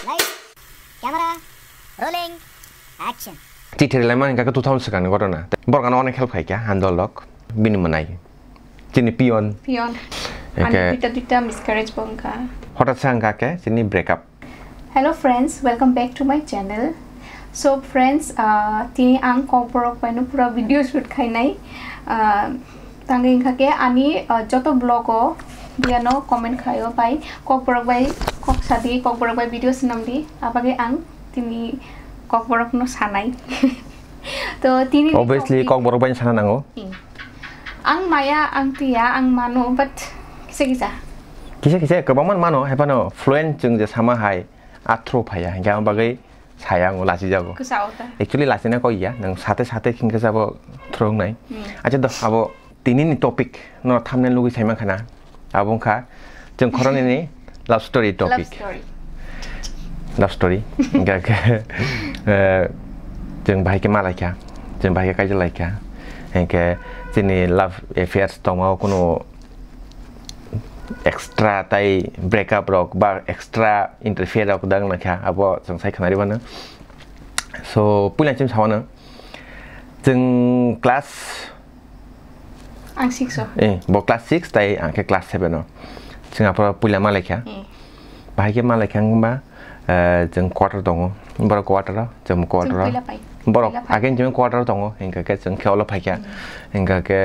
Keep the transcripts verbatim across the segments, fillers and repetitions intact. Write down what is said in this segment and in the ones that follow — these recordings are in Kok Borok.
Light, camera, rolling, action. Chithi rwlaimani hwnkha khe two thousand swkangni ghotona. Borok ano onek help khaikha, handle rok, bini mwnai. Chini peon. Peon. Ani Eke duita duita miscarriage bo wngkha. Hothat se wngkha khe chini break up. Hello friends, welcome back to my channel. So friends, ah, tini ang Kokborok bai no pura video shoot khainai. Ah, tangwi wngkha khe ani, ah, joto vlog o biyano comment khaio bai Kokborok bai kok sadi, Kokborok bai video swnam di. Abagwi ang tini Kokborok no sanai. To tini ni Obviously, topic Kokborok bai sana nango. Hmm. Ang maya, ang tiya, ang mano, but kisa kisa. Kisa kisa kwbangma mano, haibano fluent chwng je sama hai, athro phaiya, hinkhe ang bagwi saya ang lachijago. Kwsa ota. Actually, lachina kok ya, nang sate sate hinkhe sabo thwrwng nai. Hmm. Acha do, abo tini ni topic no thumbnail nugwi saima khana. Abo wngkha chwng khoroknwi ni love story topic. Love story. Love story. Hingke, eh, chwng bahai khe malaikha, chwng bahai khe kaijaklaikha. Hingke chini love affairs tongma o kunu extra tai break up rok ba extra interfere rok dang naikha, abo chwng sai khwnari mano. So, puila chim sawano chwng class Ang six o. Eh, bo class six tai ang khe class seven o. Chwng aphuru puila malaikha. Eh. Bahai khe malaikha wngba, eh, chwng quarter tongo. Borok quarter o, chwng quarter o. Chwng puila pai. Borok puila pai. Age chwng quarter o tongo, hingkha khe chwng khe olo phaikha. Hmm. Hingkha khe,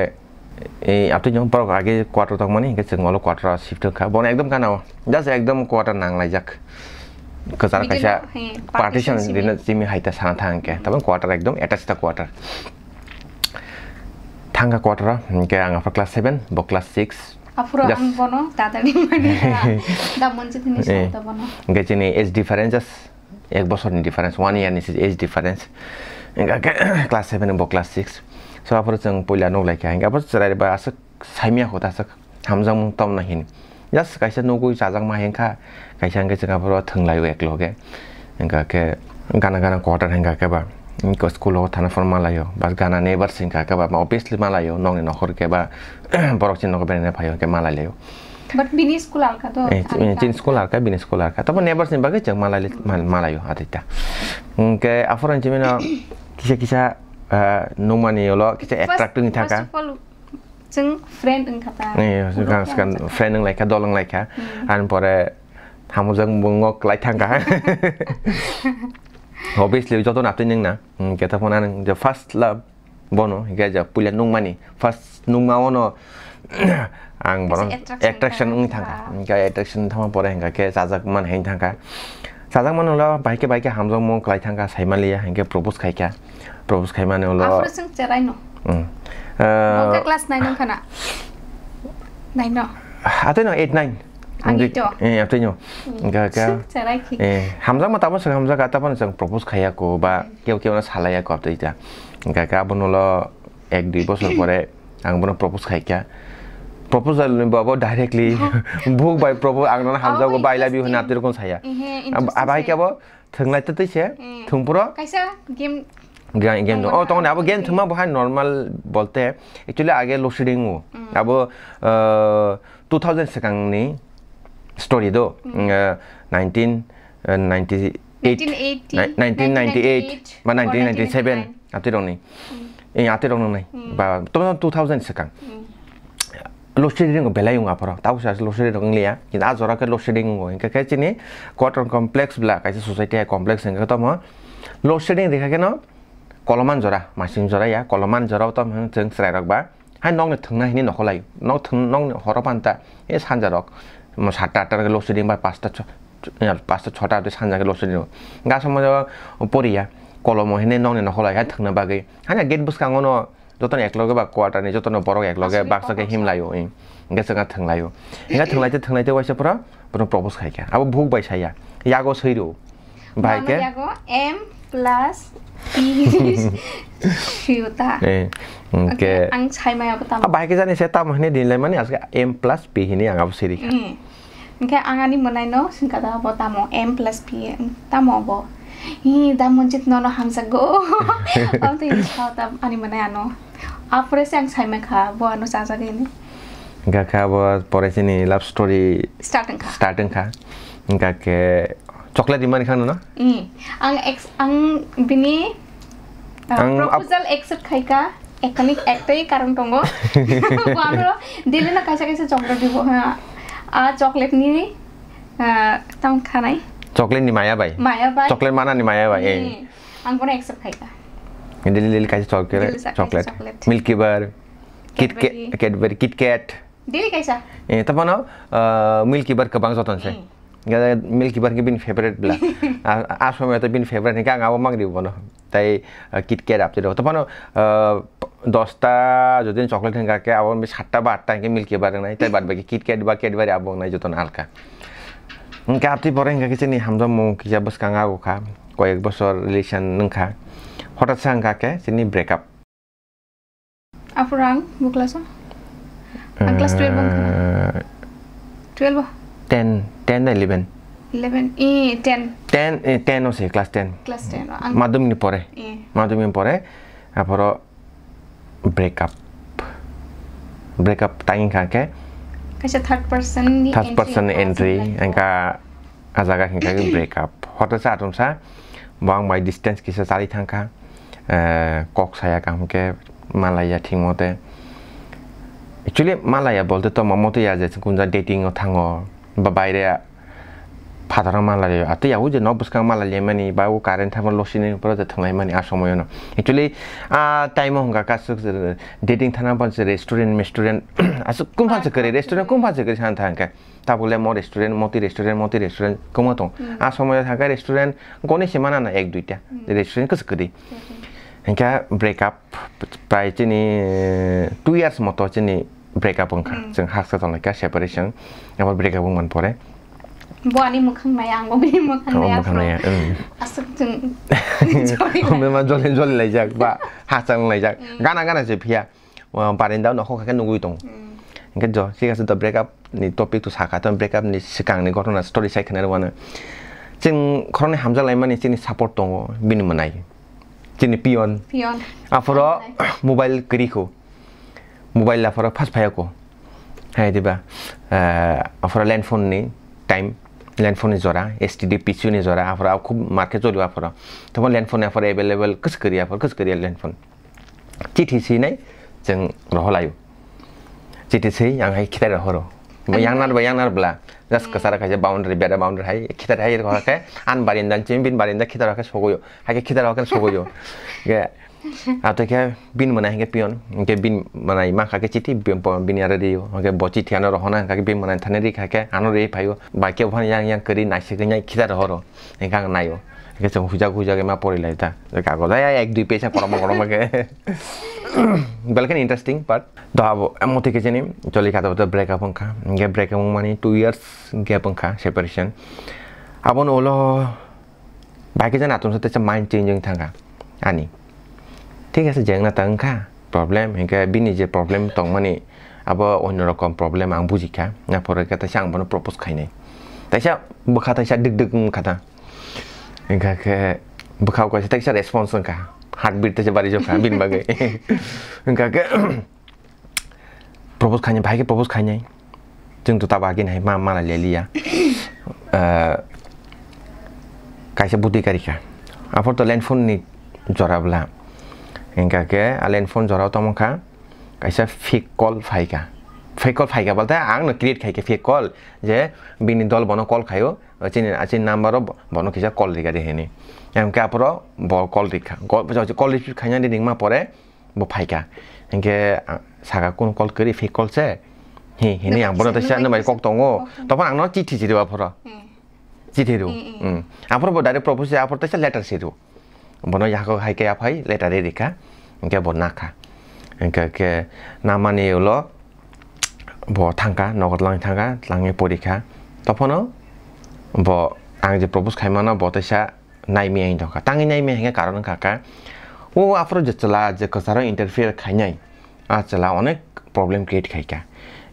eh, atwi chwng borok age quarter tongmani, hingkha chwng olo quarter o shift wngkha. Bono ekdom gana o. Just ekdom quarter nanglaijak. Kwchar Bigino, kaisa he, partition partition simi. Rina chimi hai ta sana thang khe. Hmm. Tabang quarter ekdom attached ta quarter. Thangkha quarter o, hingke ang aphuru class seven, bo class six. Aphuru Just ang bono dadani mani da, da monjit hini Eh. Sa ta bono. Hingke chini age difference just ek bosor ni difference, one year ni se age difference. Hingke class seven bo class six. So aphuru chwng puila nuk laikha. Hingke aphuru chwrai ba aswk saimya kho ta aswk. Hamjakmung tongna hini. Just kaisa nugui chajakma hinkha, kaisa hingke chwng aphuru thwnglaio ekloge. Hingka khe gana gana quarter hingka khe ba, hingke school o thana phone malaio, bas gana neighbors hingka khe ba, obviously malaio, nokni nokhor khe ba, borok chini nokhor berene phaio hingke malailaio. But bini school alka to, Eh, alka. Chini school alka, bini school alka. Tamo neighbors ni bagwi chwng malai-, mal-, malaio, atita. Hingke aphuru chimino kisa kisa, ah, nungmani ulo kisa First, attract wngwi thangkha. First of all, Chwng friend wngkha ta. Eh, Group swkang, wngkha swkang ta. Friend wng laikha, dol wng laikha. Hmm. Ani pore hamjak bungok lai thangkha. Obviously, joto naptwi nwng na. Hmm, keta phone ang the first love bono, hingke ja puila nungmani. First nungma ono ang bono Attraction attraction wngkha. Wng thangkha. Hingke attraction thangma pore hingka khe chajak man hai thangkha. Chajak man ulo bahai khe bahai khe hamjakmung kwlai thangkha, saimaliya, hingke propose khaikha. Propose khaimani ulo Afro sing cherai no. Hmm. Bo khe Eh, class nine wngkha na? Nine no? Atwi no, eight, nine. Ani to. Eh, atwi no. Hmm. Ga, ga. Cherai khi. Eh, hamjakma tamo swk hamjak, atapano chwng propose khaiya ko, ba Hmm. keu keu no salaiya ko, atwi ta. Ga, ga, abono lo ek dui bosor pore ang bono propose khaikha. Proposal ni babo directly buk bai propose, ang nono hamjago, Oh, ba I love you hwnwi interesting. Atwi rokom saya. Ehe, Ab-, abai interesting. Khe abo Thwnglai twtwi se, Hmm. thwngphuru Kaisa game game, game dong. Oh, tongmani abo game thwngma bo hai normal bolte, actually age load shedding o. Hmm. Abo, uh, two thousand swkangni story do. Hmm. Uh, nineteen, uh, ninety-eight, nineteen eighty, ni-, nineteen ninety-eight ba nineteen ninety-seven, forty-nine. Atwi rokni. Hmm. Eh, atwi rokno nai. Hmm. Ba, to two thousand swkang. Hmm. Load shedding rok belai wng aphoro, tabuk sa load shedding rok wng liya, kintu a jora khe load shedding wngo, hinkhe khe chini quarter complex bla kaisa society hai complex hinkhe tamo load shedding rikha kheno koloman jora, masing jora ya, koloman jora o tamo chwng chwrai rok ba hai nokni thwngna hini nokhorlai, nok thwng, nokni horo panta e sanja rok mo satta atta rok load shedding ba pasta cho-, cho-, ya, pasta chota tei sanja khe load shedding rok. Ga somoy o poriya kolomo hini nokni nokhorlai hai thwngna bagwi, hani gate bwskango no Jotono ekloge ba quarter ni jotono borok ekloge Aswk baksa khe kok him laio, ing. Hingke chwngno thwng laio. Hingke thwng laite, thwng laite waisa pura, bono propose khai kha. Abo buk bai saya. Yago swi rw. Bahai Mama khe? Yago M plus P swi ta. Eh, hingke Okay, ang sai maya bo tamo. Ah, bahai khe jani se tamo hini din lai mani, aswk M plus P hini ang abo siri kha. Mm. Hingke ang ani mwnaino swngkha da bo tamo M plus P tamo bo. Hi da monjit nono hamjakgo. Amtwi sa ta ani mwnai ano. Apore se ang saimai kha bo ano chajagwi ni. Hingka khe abo pore chini love story Start wngkha. Start wngkha. Hingka khe Chocolate rimani khang no? Hmm. Ang ex-, ang bini, uh, Ang ap- proposal accept khaika. Ekani ektai karon tongo. Wano daily no kaisa kaisa chocolate dibo ha. A chocolate ni, uh, tam khanai. Chocolate ni maya bai. Maya bai. Chocolate mana ni maya bai. Eh. Hmm. Ang bono accept khaika. Daily daily kaisa chocolate, Daily sa-, kaisa chocolate. Chocolate. Milky Bar, Kit Kat, Cadbury. Cadbury, Kit Kat. Daily kaisa. Eh, tapano, uh, Milky Bar kwbang joton se. Hmm. Ga Milky Bar ke bini favorite bla. A, a somoy to bini favorite ni kang abo mang di bono. Tai, uh, Kit Kat apte do. Tapano, uh, dosta jodi chocolate hingka ke abo mi satta ba atta hingke Milky Bar nai. Tai bad baki Kit Kat ba Cadbury abo nai joton alka. Hingke apte pore hingka ke chini hamjak mung kisa bwskang ago kha. Koyek bosor relation nung kha. Hotat sa hingka ke chini break up. Aphuru ang bo class o? Ang class twelve o wngkha na? Eh, Twelve o? Ten, ten na eleven? Eleven, eh, ten. Ten, eh, ten o se, class ten. Class ten o, ang Madhyamik ni pore. Eh. Madhyamik ni pore, aphuru break up. Break up tai wngkha khe Kaisa third person ni third entry person wngkha, entry, chini life o. Wngkha. A jaga hingkha khe break up. Hoto sa atum sa, bo ang bai distance kisa chali thangkha. Eh, kok saya kaham khe malaya thik mote. Actually, malaya bolte to mamo to ya je kunja dating o thango, ba baire phataro malaya. Ate ya uje nok bwskang malaya mani, ba u current thangma losini pura je thanglai mani a somoyo no. Actually, a time o hingkha kasu dating thana phan se restaurant, restaurant, asuk kum phan se kare, restaurant kum phan se kare san thangkha. Tabuk le mo restaurant, moti restaurant, moti restaurant kwma tong. Hmm. A somoyo thangkha restaurant goni se mana na ek duita. Hmm. Restaurant kwswk kwrwi. Hmm. Hingkha break up prai chini, eh, two years moto chini break up wngkha. Hmm. Chwng haksa tonglaikha separation. Abo break up wngmani pore. Bo ani mwkhang nai, ang bo bini mwkhang nai, Abo mwkhang aphuru nai, hmm. Aswk chwng joli Hwnwi ma joli joli laijak ba haksa wng laijak. Hmm. Gana gana se phiya. Wa barinda nokhok khe nugui tongo. Hmm. Hingke jo, thik ase, to break up ni topic to saka, to break up ni swkang ni ghotona story sai khna rwano. Chwng khoroknwi hamjak laimani chini support tongo, bini mwnai. Chini peon. Peon. Aphoro Hamjak. Mobile kwrwi kho. Mobile aphoro first phai kho. Hai diba, eh, aphoro land phone ni time, land phone ni jora, S T D P C ni jora, aphoro khub market choli aphoro. Tamo land phone aphoro available, kwswk kwrwi aphoro, kwswk kwrwi land phone. Chithi swi nai chwng rohor lai o. Chithi swi ang hai khitai rohoro. Bo yang nar ba yang nar bla. Just kwcharo kaisa boundary, bera boundary hai khitai hai rohor khe an barinda chim bin barinda khitai rohor khe sogwi o. Hai khe khitai rohor khe sogwi o. Ge ato khe bin mwnai hingke peon. Hingke bin mwnai ma kha khe chithi bin po bin aro ri o. Hingke bo chithi ano rohona hingka khe bin mwnai thani ri kha khe ano ri phai o. Bai khe bo yang yang kwrwi naisik nai khitai rohoro. Hingke ang nai o. Hingke chwng huijak huijak ma pori lai ta. Kagoz ai ek dui page kotorma kotorma khe. Belai kheno interesting part. Do abo, amo twi khe chini choli kha to break up wngkha. Hingke break up wngmani two years gap wngkha separation. Abono ulo bai khe jani atomsa teisa mind change wng thangkha ani. Thik ase, jengna ta wngkha problem, hingke bini je problem tongmani abo onno rokom problem ang bujikha. Aphuru khe teisa ang bono propose khainai. Teisa bwkha teisa dik dik wngkha ta. Hingkha khe bwkha o kaisa teisa response wngkha. Heartbeat teisa bari jokha bini bagwi. Hingkha khe propose khainai, bahai khe propose khainai. Chwng to tabo agini hai ma, mana leliya. Eh, kaisa bwtwi karikha. Aphor to land phone ni jora bwla. Hingkha khe a land phone jora o tongmokha. Kaisa fake call phaikha. Fake call phaikha bolte ang no create khaikha fake call. Je bini dol bono call khaio. Chini, chini number o bo-, bono kisa call rikha de hini. Hingkhe aphoro bo call rikha. Call, call receive khaina de ringma pore bo phaikha. Hingkhe, ah, saka kunu call kwrwi fake call se. Hi, hini ang bono teisa nwbai kok tongo. Kok tongo. Tophan ang no chithi si rw aphoro. Hmm. Chithi rw. Hmm, hmm. Hmm. Aphoro bo direct propose se aphoro teisa letter si rw. Bono yako hai khe aphai letter ri rikha. Hingkhe bo nakha. Hingkhe khe namani ulo bo thangkha, nogo twlang thangkha, twlangwi porikha. Tophono bo ang je propose khaimano bo teisa naimiyai tongkha. Tangwi naimiyai hingkhe karon wngkha khe, o aphuru je chwla je kwcharo interfere khainai, a chwla onek problem create khaikha.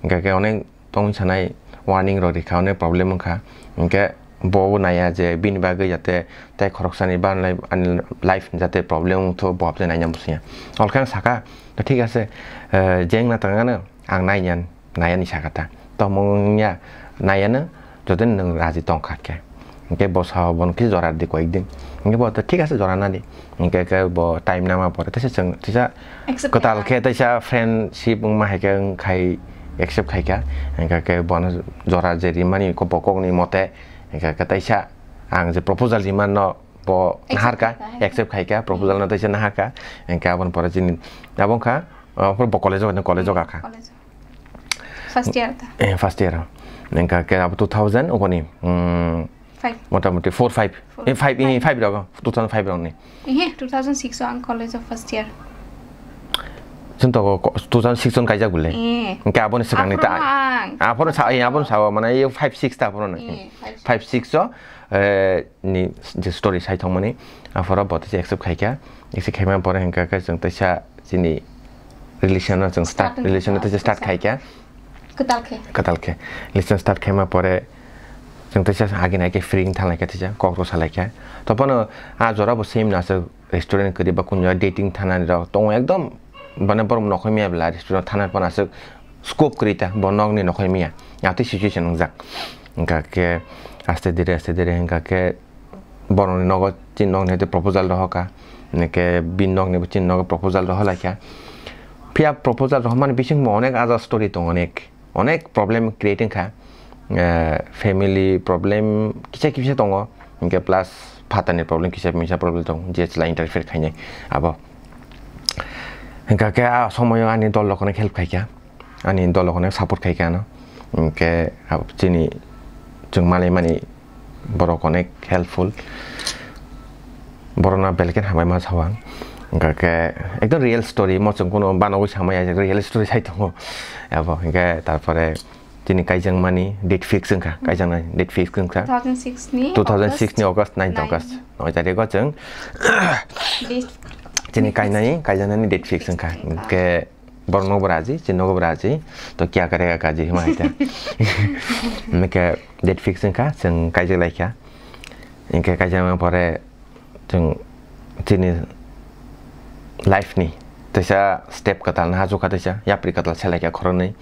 Hingkhe khe onek tongwi sanai warning rok rikha, onek problem wngkha. Hingkhe bo naiya je bini bagwi jate tei khoroksani ba ani life jate problem wngthu, bo hapjai naina musuya. Olkhe ang saka, "Thik ase, eh, jeng na tangano ang nainyan." Nayani sakha ta. Tongmung wngya, nayano jotoni nwng raji tongkha khe. Hingke bo sao, "Bono khe jora di koyek din." Hingke bo to, "Thik ase, jora na di." Hingke khe bo time nama pore teisa chwng teisa Accept kwtal khe teisa friendship wngma hai khe wng khai accept khai kha. Hingke khe bono jora je rimani kok, bo kokni mote, hingke khe teisa ang je proposal rimano bo Accept naharka, khai kha, he. Accept khai kha, proposal no teisa naharka. Hingke aboni pore chini abo wngkha, ah, bo college o, college o kakha. College. First year ta. Eh, first year. Hingke khe abo two thousand ugoni, mm, Five. Motamoti four, five. Four, Eh, five, eh, five. Five rogo, two thousand five rogni. Ehe, two thousand six o ang college o first year. Chwng to ko-, two thousand six on kaijak bole. Eh. Hingke aboni swkangni ta. Aphuru ang. Aphuru sa, eh, aboni sao, mane, eh, five, six ta aphuru no. Eh, five, six. Five, six o, eh, ni je story sai thongmani, aphuru bo teisa accept khaikha. Accept khaima pore hingke khe chwng teisa chini relation no chwng start, Starting relation no teisa start start. Khaikha. Kwtal khe. Kwtal khe. Relation start khaima pore chwng teisa agini ake free thanglaikha teisa kok rw salaikha. Topono a jora bo same no aswk restaurant kwrwi ba kunjora dating thanani rok tongo ekdom bana borok nokhormaya bwla restaurant thana phano aswk scope kwrwi ta bo nokni nokhormaya. Atwi situation wngjak. Hingka khe aste dire aste dire hingka khe borokni nogo chini nokni hai proposal rohorkha, hingke bini nokni bo chini nogo proposal rohorlaikha. Phiya proposal rohormani bisingbo onek ajak story tongo, onek, onek problem create wngkha. Eh, family problem kisa kisa tongo, hingke plus phatani problem kisa misa problem tongo, je chwla interfere khainai abo. Hingka khe a somoyo ani dol rokno help khaikha. Ani dol rok onek support khai kha ano. Hingke abo chini chwng manai mani borok onek helpful. Borokno belai khe hambai ma sao ang. Hingka khe ekdom real story, mo chwng kuno banogwi samaya, real story sai tongo. Abo hingke tarpore chini kaijakmani date fix wngkha, kaijaknai date fix wngkha. Two thousand six ni Two thousand six ni August nine August. Nine. Noi tarikh o chwng Date chini kainai, kaijaknani date fix wngkha. Hingke Borok nogo bo raji, chini nogo bo raji, to kya karega kaji hima hai ta. Hingke date fix wngkha, chwng kaijak laikha. Hingke kaijak ma pore chwng chini life ni teisa step kwtal no hachukha teisa, yapri kwtal se laikha khoroknwi.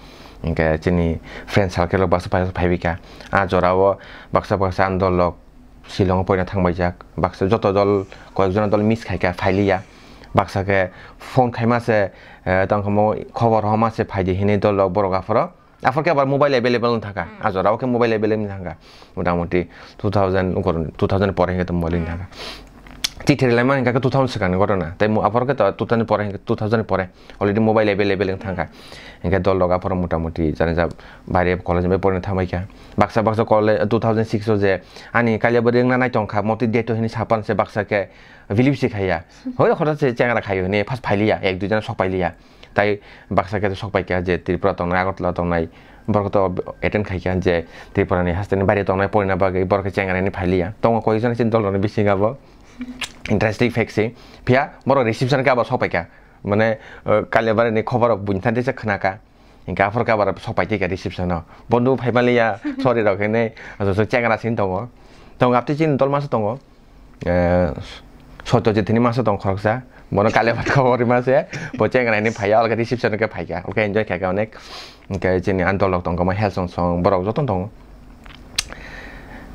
Hingke chini friend circle rok baksa phai, phaibaikha. A jora o baksa baksa ani dol rok Shillong o poina thangbaijak. Baksa joto dol, koyekjona dol miss khaikha, phailiya. Baksa khe phone khaima se, eh, tongkha mo khobor homa se phaidi hinwi dol rok borok aphoro. Aphor khe abar mobile available wng thangkha. Hmm. A jora o khe mobile available wng thangkha. Motamoti two thousand, ungkor two thousand pore hingkhe to mobile wng Hmm. thangkha. Chithi rwlaima hingkha khe two thousand swkangni ghotona. Tei mo-, aphor khe to two thousand pore hingkhe two thousand pore already mobile available wng thangkha. Hingkhe dol rok aphoro motamoti jani ja baire college bai porina thangbaikha. Baksa baksa college two thousand six o je ani kailabari wngna nai tongkha, motwi date o hinwi sapan se baksa khe believe se khaiya. Hoi, hothat se chengra khaio hinwi first phailiya, ek dui jona sok pailiya. Tai baksa khe sok paikha je Tripura tongnai, Agartala tongnai, borok to attend khaikha je Tripura ni hasteni baire tongnai porina bagwi borok khe chengra hinwi phailiya. Tongo koi jona chini dol rokni bisingo abo interesting fact se. Phiya borok reception khe abo sok paikha. Mane, uh, kailabari ni khobor rok buini thani se khnakha. Hingke aphor khe abar sok pai tei kha reception o. Bondhu phai maliya, sorry rok hinwi, aswk chengra sini tongo. Tongo, aptwi chini dol masa tongo. Eh, Satyajit hinwi masa tongo khoroksa. Bono kale bhat khobor rima se. Bo chengra hinwi phaiya, alkhe reception o khe phaikha. Alkhe enjoy khaikha onek. Hingke chini ani dol rok tongkha, ma Helsong song, borok jotono tongo.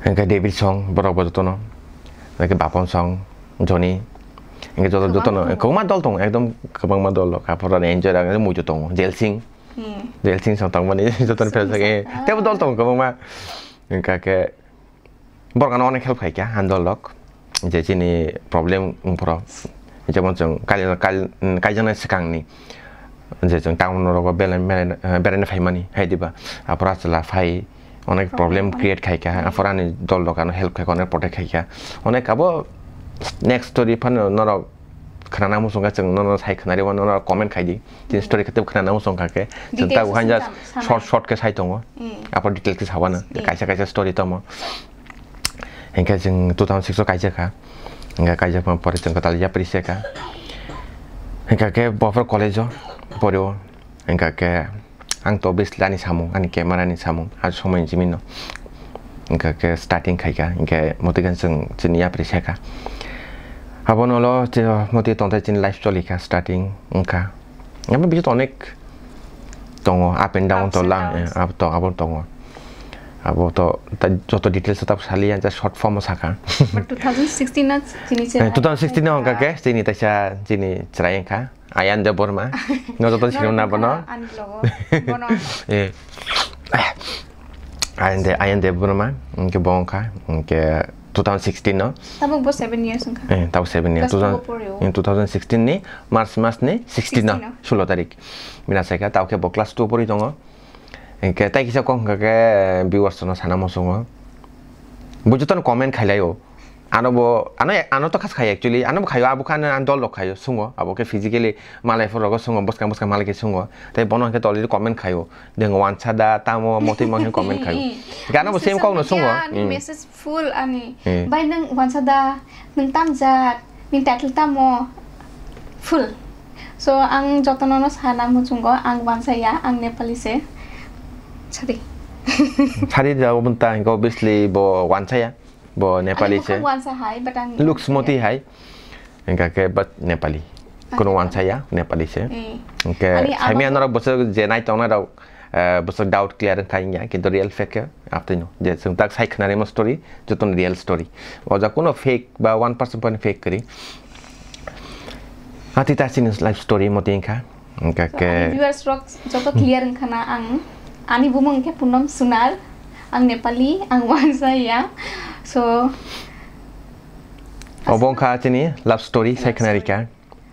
Hingke David song, borok bo jotono. Hingke Bapon song, Johnny. Hingke joto, jotono, kwbangma dol tongo, ekdom kwbangma dol rok. Aphor ani enjoy rok, muitu tongo. Jelsing. Hmm. Jelsing song tongmani, jotono Song fel sake. song. Tebo dol tongo kwbangma. Hingka khe borok ano onek help khaikha, ani dol rok. Je chini problem wngphoro. Jemon chwng kal-, kal-, kaijaknai swkangni. Je chwng town rogo bela-, bela-, beraina phaimani, hai diba? Aphor achwla phai, onek problem Problem, onek. create khaikha. Hmm. Aphor ani dol rok ano help khaikha, onek protect khaikha. Onek abo next story phano norok khwnana muchung kha, chwng nono sai khwnari, nono comment khai di. Chini Hmm. story khe tei khwnana muchung kha khe. Chwng Details tabuk hain just samjak, samjak. short, short khe sai tongo. Hmm. Aphor detail khe sawana. Hmm. Kaisa, kaisa story tamo. Hingkhe chwng two thousand six o kaijak kha. Hingkhe kaijak ma pore chwng kwtal yapri se kha. Hingkha khe bo aphor college o pori o. Hingkha khe ang to obviously ani samung, ani camera ni samung, a somoi ni simi no. Hingkha khe starting khai kha, hingkhe motwi khe chwng chini yapri se kha. Abono ulo je motwi tongthai chini life choli kha starting wngkha. Abo bisingo onek tongo, up and down Ups to and la, downs. eh, up to, abo tongo. Abo to ta-, joto details ta saliya, just short form o saka. But two thousand sixteen na chini se Eh, two thousand sixteen no hwnkha ke, chini taisa, chini chwrai wngkha, Ayan Debbarma. No joto No, sinimna bono. Ani logo. Bono. Eh. Ayan De-, Ayan Debbarma, hwnkhe bo wngkha, hwnkhe two thousand sixteen no. Tabuk bo seven years wngkha. Eh, tabuk seven years. Class two o pori o. Two thousand sixteen ni March mas ni sixteen no, sixteen no. Sulo tarik. Bini achaikha, tabuk khe bo class two pori tongo. Hwnkhe tai kisa kok hwnkha khe viewers no sana muchungo. Bo jotono comment khailai o. Ano bo, ano, ano to khas khai actually, ano bo khaio, abo khe ano, ano dol rok khaio, sungo, abo khe physically malai phuru rogo sungo, bwskang bwskang malai khe sungo. Tai bono hwnkhe already comment khaio. Deng wansa da, tamo, motwi mo hwnkhe comment khaio. Hwnkhe ano bo same kok no sungo. Social media ni Hmm. message full ani. Hmm. Bai nwng wansa da, nwng tamjak, nini title tamo, full. So, ang jotono no sana muchungo, ang wansa ya, ang Nepali se. Sadi. Sadi da, obviously bo wansa ya. Bo Nepali se. Ani bukhang wansa hai, but ang Looks moti hai. Hwnkha khe, but Nepali. Ani Kuno Nepali. Wansa ya, Nepali se. Eh. Hwnkhe, Ani saimya abo norok bwswk je nai tongnai rok, eh, bwswk doubt clear wngkha wngya, kintu real fake khe, aptwi no. Je chwng tak sai khwnarima story, jotono real story. O ja kuno fake ba one percent point fake kwrwi. Ati ta chini life story moti wngkha. Hwnkha So, khe ani viewers rok joto clear wngkha na ang. Ani bumung khe Punam Sunar. Ang Nepali, ang wansa ya. So, Obo wngkha chini love story, Love sai khwnarikha. Story.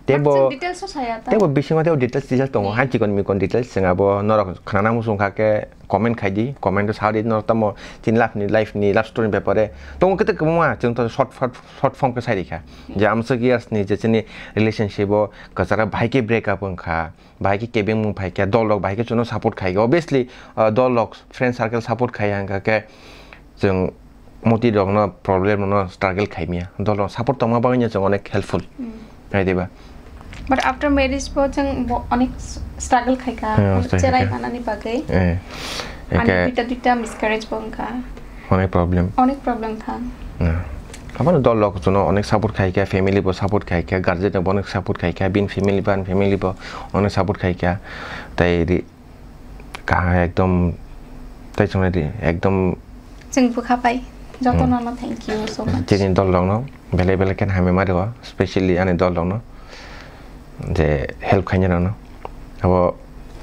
But Tebo, chwng details o saya ta. Tebo bisingo tebo details, details tongo. Hmm. Hai chikon mikon details chwng abo norok khnana muchung kha khe comment khai di, comment o sa di norok tamo chini life ni, life ni love story ni bepare. Tongo kete kwbangma chwng to short, short, short form khe sai rikha. Hmm. Je amswk years ni je chini relationship o kwchara bahai khe break up wngkha. Bahai khe kebengmung phai kha, dol rok bahai khe chwngno support khai kha. Obviously, uh, dol rok, friend circle support khai ya, hwnkha khe chwng moti rokno problem rokno struggle khai maya. Dol rok support tongma bagwi no chwng onek helpful. Hmm. Hai diba? But after marriage bo chwng bo onek s-, struggle khai kha. Hwnkhe cherai manani bagwi. Eh. Ani duita, duita miscarriage bo wngkha. Onek problem. Onek problem kha. Na. Aboni dol rok jono onek support khai kha, family bo support khai kha, guardian bo onek support khai kha, bin family ban family bo onek support khai kha. Tai ri-, kaha ekdom tai chongnai ri, ekdom Chwng bwkha pai. Jotono no thank you so much. Chini dol rok no belai belai khe hamya ma rio, specially ani dol rok no. Je help khaina rok no. Abo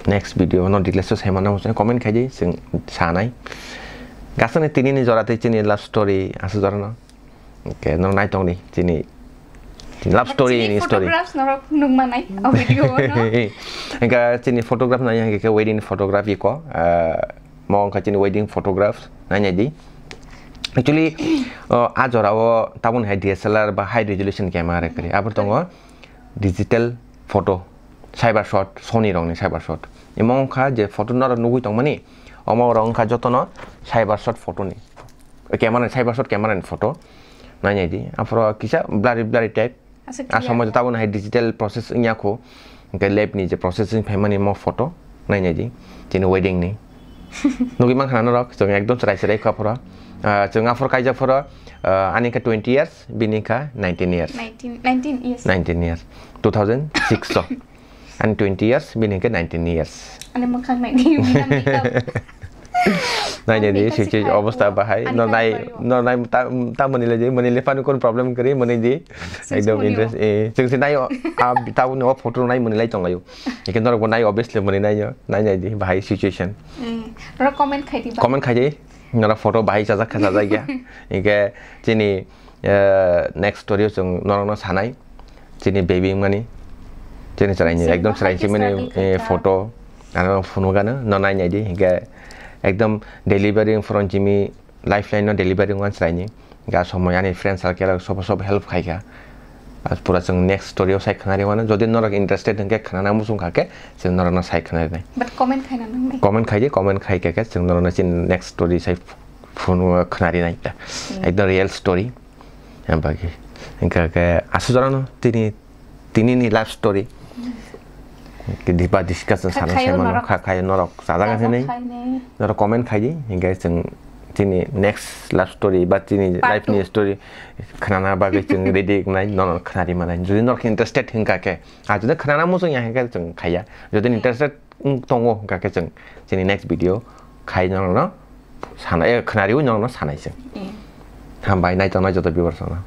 next video no details o sai mano comment khai di, chwng sanai. Gasani tini ni jora tei chini love story aswk jora no. Okay, no nai tong di chini love story ni story. Photographs norok nung manai o video o no. Hwnkhe chini photograph nai hwnkhe wedding photograph iko, ah, mo wngkha chini wedding photograph nai nai di. Actually, oh, a jora o tabun hai D S L R ba high resolution camera kwrwi. Abor tongo digital photo, cyber shot, Sony rokni cyber shot. Imo wngkha je photo norok nugwi tongmani, omo rok wngkha jotono cyber shot photo ni. Camera ni cyber shot camera ni photo. Nai nai di. Aphoro kisa blurry blurry type. Asa A clear. Samoi tabun hai digital process wngya kho. Hwnkhe lab ni je processing phaimani mo photo. Nai nai di. Chini wedding ni. Nugwi mankha norok, chwng ekdom chwrai chwrai kha phoro. Ah, chwng aphor kaijak phoro, ah, ani kha twenty years, bini kha nineteen years. Nineteen, nineteen, yes. Nineteen years. Two thousand six o. Ani twenty years, bini khe nineteen years. Ani mwkhang nai di, bini makeup. Nai nai di, Ani sik makeup sik obosta bahai. Ani no nai, makeup no nai ta, ta mani le di, mani le phano kon problem kari, mani di. Sik Ekdom mani interest, o. Eh, chwng se nai o, a, ta ni o photo nai mani lai tong laio. Ike norok bo nai obviously mani nai yo, nai nai di, bahai situation. Eh, ro comment khai di ba. Comment khai di, nora photo bahai chajak kha chajak ya. Ike chini Eh, next story o chwng norokno sanai, chini baby wngmani, chini chwraini, Chwng ekdom bahai chwrai khe chimani, struggle eh, khaikha. Photo, ano phunukgano, no nai nai di, hinkhe ekdom delivery wngphuru chini lifeline no delivery wngmani chwraini, hinkhe a somoi ani friend circle rok sobo sobo help khaikha. Ar pura chwng next story o sai khwnari mano, jodi norok interested hinkhe khwnana muchung kha khe, chwng norokno sai khwnari nai. But comment khaina nangnai. Comment khai di, comment khai khe khe chwng norokno chini next story sai phunukgwi khwnari nai ta. Hmm. Ekdom real story. Yang bagi. Hingke ke asu jorano tini, tini ni life story. Hmm. Ke diba discussion Kha sana khayo sai mano, norok. Kha khayo norok. Sajaga Saja sini. Khaine. Norok comment khai di. Hingke chwng tini next life story ba tini Part life ni two. Story khnana bagwi chwng ready nai, norok khnari manai. Jodi norok interested hingka ke, a jodi khnana muchung ya hingke chwng khaiya. Jodi Hmm. Interested wng tongo hingka ke chwng chini next video khai norokno Sana, eh, khwnariwi nokno sanai chwng. Eh. Hambai, naitok nai joto viewers no.